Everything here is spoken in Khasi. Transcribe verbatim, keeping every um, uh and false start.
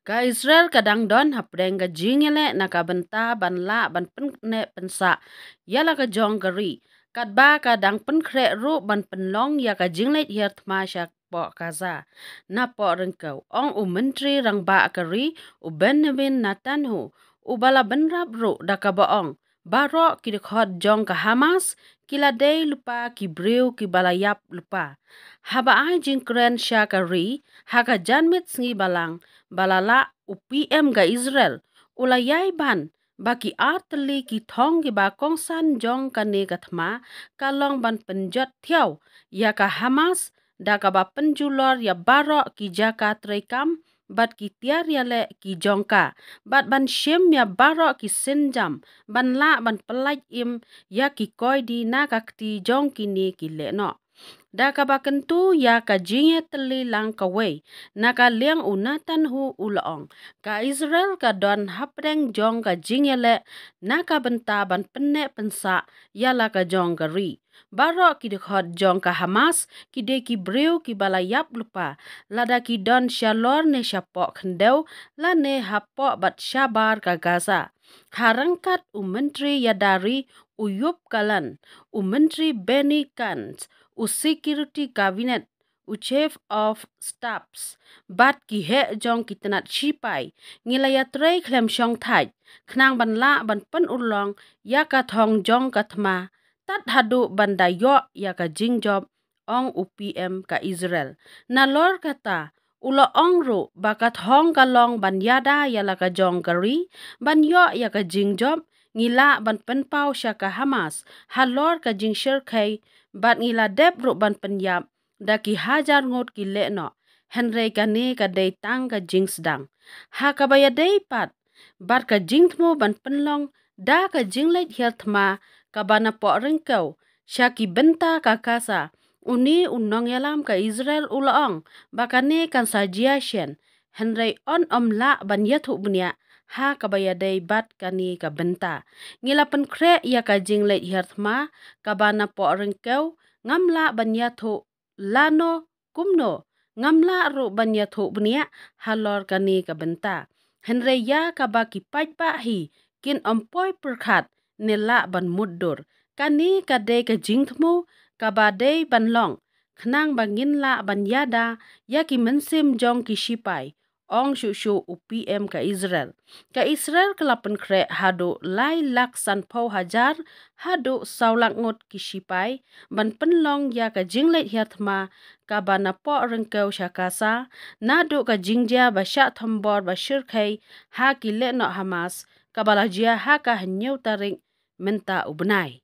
Ka Israel ka dang don hapdeng ka jingïaleh na ka bynta ban lah ban pynneh pynsah ïa la ka jong ka ri, katba ka dang pynkhreh ruh ban pynlong ïa ka jingleit hiar thma sha poh Gaza. Na poh ryngkew, ong u Myntri Rangbah ka ri, u Benjamin Netanyahu, u ba la bynrap ruh da kaba ong baroh ki dkhot jong ka Hamas ki la dei lypa ki briew ki ba la ïap lypa. Haba ai jingkren sha ka ri ha ka janmiet sngi Balang ba la lah, u P M ka Israel u la ïai ban ba ki ar tylli ki thong ki ba kongsan jong kane ka thma ka long ban pynjot thiaw ïa ka Hamas da kaba pynjulor ïa baroh ki jaka treikam bad ki tiar ïaleh ki jong ka, bad ban shim ïa baroh ki sienjam ban lah ban pyllait im ïa ki koidi na ka kti jong kine ki lehnoh. Da kaba kyntu ïa ka jingïatylli lang kawei na ka liang, u Netanyahu u la ong ka Israel ka don hapdeng jong ka jingïaleh na ka bynta ban pynneh pynsah ïa la ka jong ka ri. Baroh ki dkhot jong ka Hamas ki dei ki briew ki ba la ïap lypa, lada ki don shalor ne shapoh khyndew lane hapoh bad shabar ka Gaza. Ha ryngkat u Myntri ïada ri, u Yoav Gallant, u Myntri Benny Gantz, u Security Cabinet, u Chief of Staffs bad ki heh jong ki tnat shipai, ngi la ïatrei khlem shongthait khnang ban lah ban pynurlong ïa ka thong jong ka thma tad haduh ban da ïoh ïa ka jingjop, ong u P M ka Israel. Nalor kata, u la ong ruh ba ka thong ka long ban ïada ïa la ka jong ka ri, ban ïoh ïa ka jingjop ngi lah ban pynpaw sha ka Hamas halor ka jingshyrkhei, bad ngi la dep ruh ban pynïap da ki hajar ngut ki lehnoh, hynrei kane ka dei tang ka jingsdang. Ha kaba ïadei pat bad ka jingthmu ban pynlong da ka jingleit hiar thma kaba na poh ryngkew sha ki bynta ka Gaza, une u nongïalam ka Israel u la ong ba kane kan sa jia shen, hynrei un ym lah ban ïathuh bniah ha kaba ïadei bad kane ka bynta. Ngi la pynkhreh ïa ka jingleit hiar thma kaba na poh ryngkew, ngam lah ban ïathuh lano kumno, ngam lah ruh ban ïathuh bniah halor kane ka bynta. Hynrei ïa kaba ki paidbah hi kin ym poi pyrkhat ne lah ban mutdur. Kane ka dei ka jingthmu kaba dei ban long khnang ba ngin lah ban ïada ïa ki mynsiem jong ki shipai, ong shuh shuh u P M ka Israel. Ka Israel ka la pynkhreh haduh lai lak sanphew hajar haduh saw lak ngut ki shipai ban pynlong ïa ka jingleit hiar thma kaba na poh ryngkew sha Gaza, naduh ka jingjia ba shah thombor ba shyrkhei ha ki lehnoh Hamas kaba la jia ha ka hynñiew tarik mynta u bnai.